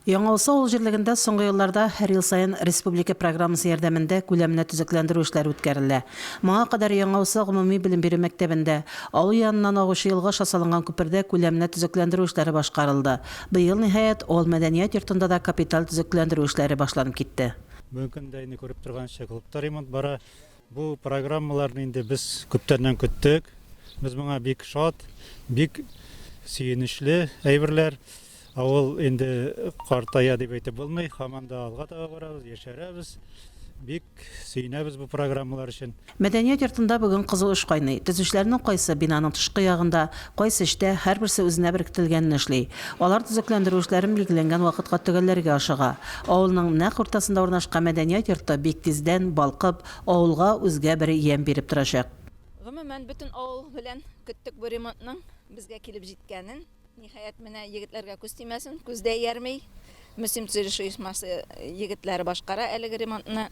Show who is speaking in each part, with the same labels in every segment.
Speaker 1: Яңа Усы авыл җирлегендә соңгы елларда һәр ел саен республика программасы ярдәмендә күләмле төзекләндерү эшләре үткәрелә. Моңа кадәр Яңа Усы гомуми белем бирү мәктәбендә, авыл яныннан агучы елга аша салынган күпердә күләмле төзекләндерү эшләре башкарылды. Быел, ниһаять, авыл мәдәният йортында да капиталь төзекләндерү эшләре башланып китте.
Speaker 2: Бүгенге көндә инде күреп торганча, клубта ремонт бара. Бу программаларны инде без күптәннән көттек. Без моңа бик шат, бик сөенечле әйберләр. Авыл инде картая дип әйтеп булмый, һаман да алга таба барабыз, яшәрәбез. Бик сөенәбез бу программалар өчен.
Speaker 1: Мәдәният йортында бүген кызу эш кайный. Төзүчеләрнең кайсы бинаның тышкы ягында, кайсы эчтә, һәрберсе үзенә беркетелгәнен эшли. Алар төзекләндерү эшләрен билгеләнгән вакытка төгәлләргә ашыга. Авылның нәкъ уртасында урнашкан мәдәният йорты бик тиздән, балкып, авылга үзгә бер ямь биреп торачак.
Speaker 3: Гомумән, бөтен авыл белән көттек бу ремонтның безгә килеп җиткәнен. Ниһаять, менә егетләргә күз тимәсен, күз дә иярми. Мөслим төзелеш оешмасы егетләре башкара әлеге ремонтны.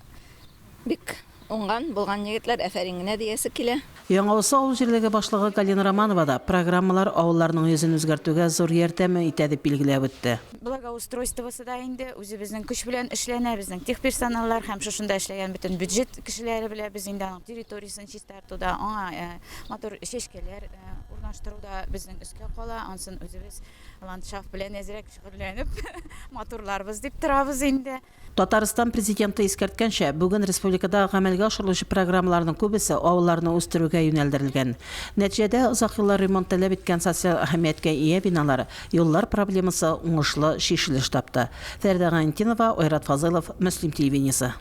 Speaker 3: Бик уңган, булган егетләр, афәрин генә диясе килә.
Speaker 1: Яңа Усы авыл җирлеге башлыгы Галина Романова да программалар авылларның йөзен үзгәртүгә зур ярдәм итә дип билгеләп үтте.
Speaker 4: Благоустройствосы да инде үзебезнең көч белән эшләнә, безнең техперсоналлар һәм шушында эшләгән бөтен бюджет кешеләре белән без инде аның территориясен чистартуда, аңа матур чәчкәләр урнаштыру да безнең өскә кала. Ансын үзебез ландшафт белән әзрәк шөгыльләнеп матурларбыз дип торабыз инде.
Speaker 1: Татарстан Президенты искәрткәнчә, бүген республикада гамәлгә ашырылучы программаларның күбесе авылларны үстерүгә юнәлдерелгән. Нәтиҗәдә, озак еллар ремонт таләп иткән социаль әһәмияткә ия биналар, юллар проблемасы уңышлы чишелеш тапты. Фәридә Гайнетдинова, Айрат Фазылов, Мөслим телевидениесе.